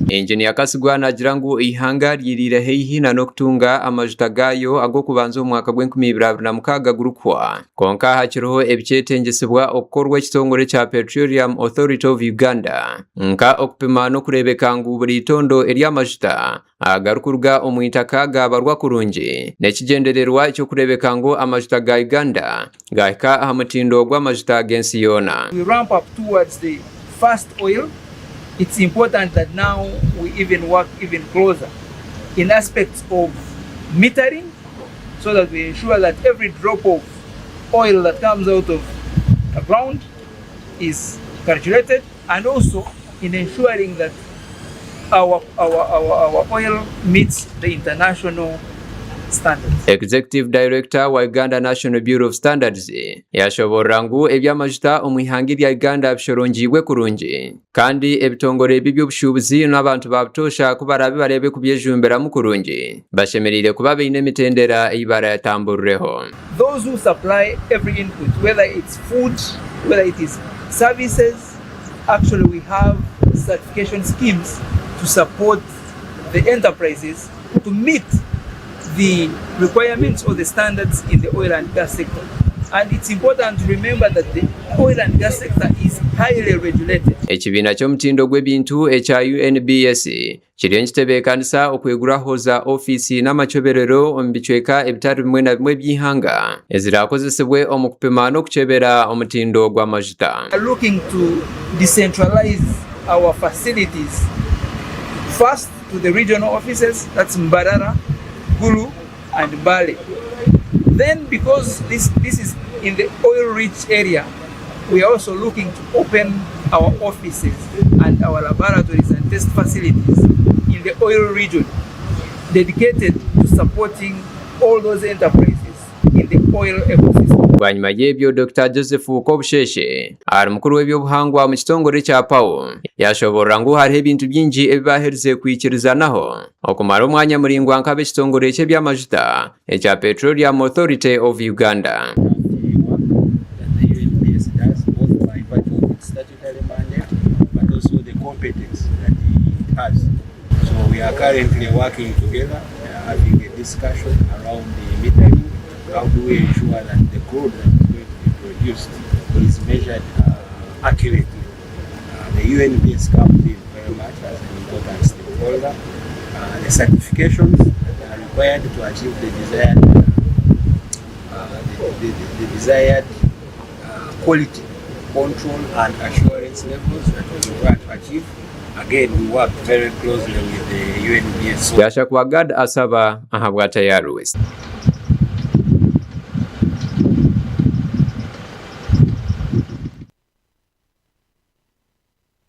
Engineer Kasigwa naagira ngu eihanga ryiriire haihi na n'okutunga amajuta gaayo ag'okubanza omu mwaka gw'enkumi ibiri 26 gurikuhwa. Kwonka hakiriho ebikyetengyesibwa okukorwa ekitongore kya Petroleum Authority of Uganda nka okupima n'okureebeka ngu buri itondo ery'amajuta agarikuruga omu itaka gaabarwa kurungi n'ekigyendererwa ky'okureebeka ngu amajuta ga Uganda gaahika aha mutindo gw'amajuta g'ensi yoona. We ramp up towards the first oil, it's important that now we even work even closer in aspects of metering so that we ensure that every drop of oil that comes out of the ground is calculated and also in ensuring that our, our, our, our oil meets the international standards. Executive Director wa Uganda National Bureau of Standards yashoborora ngu eby'amajuta omu ihanga erya Uganda bishorongiibwe kurungi kandi ebitongore ebi by'obushuubuzi n'abantu ba butoosha ku baraabe bareebe kubyejumbiramu kurungi bashemereire kuba baine emitendera ei baratamburireho. Those who supply every input whether it's food, whether it is services, actually we have certification schemes to support the enterprises to meet the requirements or the standards in the oil and gas sector. And it's important to remember that the oil and gas sector is highly regulated. Ekibiina ky'omutindo gw'ebintu ekya UNBS kiriyo nikitebeekanisa okwiguraho za ofiisi n'amacweberero omu bicweka ebitari bimwe na bimwe eby'eihanga eziraakozesibwe omu kupima n'okukyebera omutindo gw'amajuta. We are looking to decentralize our facilities first to the regional offices, that's Mbarara, Gulu and Mbale. Then because this, this is in the oil rich area, we are also looking to open our offices and our laboratories and test facilities in the oil region dedicated to supporting all those enterprises in the oil ecosystem. Bwanyima y'ebyo, Dokita Joseph Kobusheshe ari mukuru w'eby'obuhangwa omu kitongore kya PAU yashoborora ngu hariho ebintu bingi ebi baaherize kwikirizanaho okumara omwanya muraingwa nk'ab'ekitongore ky'eby'amajuta ekya Petroleum Authority of Uganda. Gashakwa Gad Asaba ahabwa Tayari West.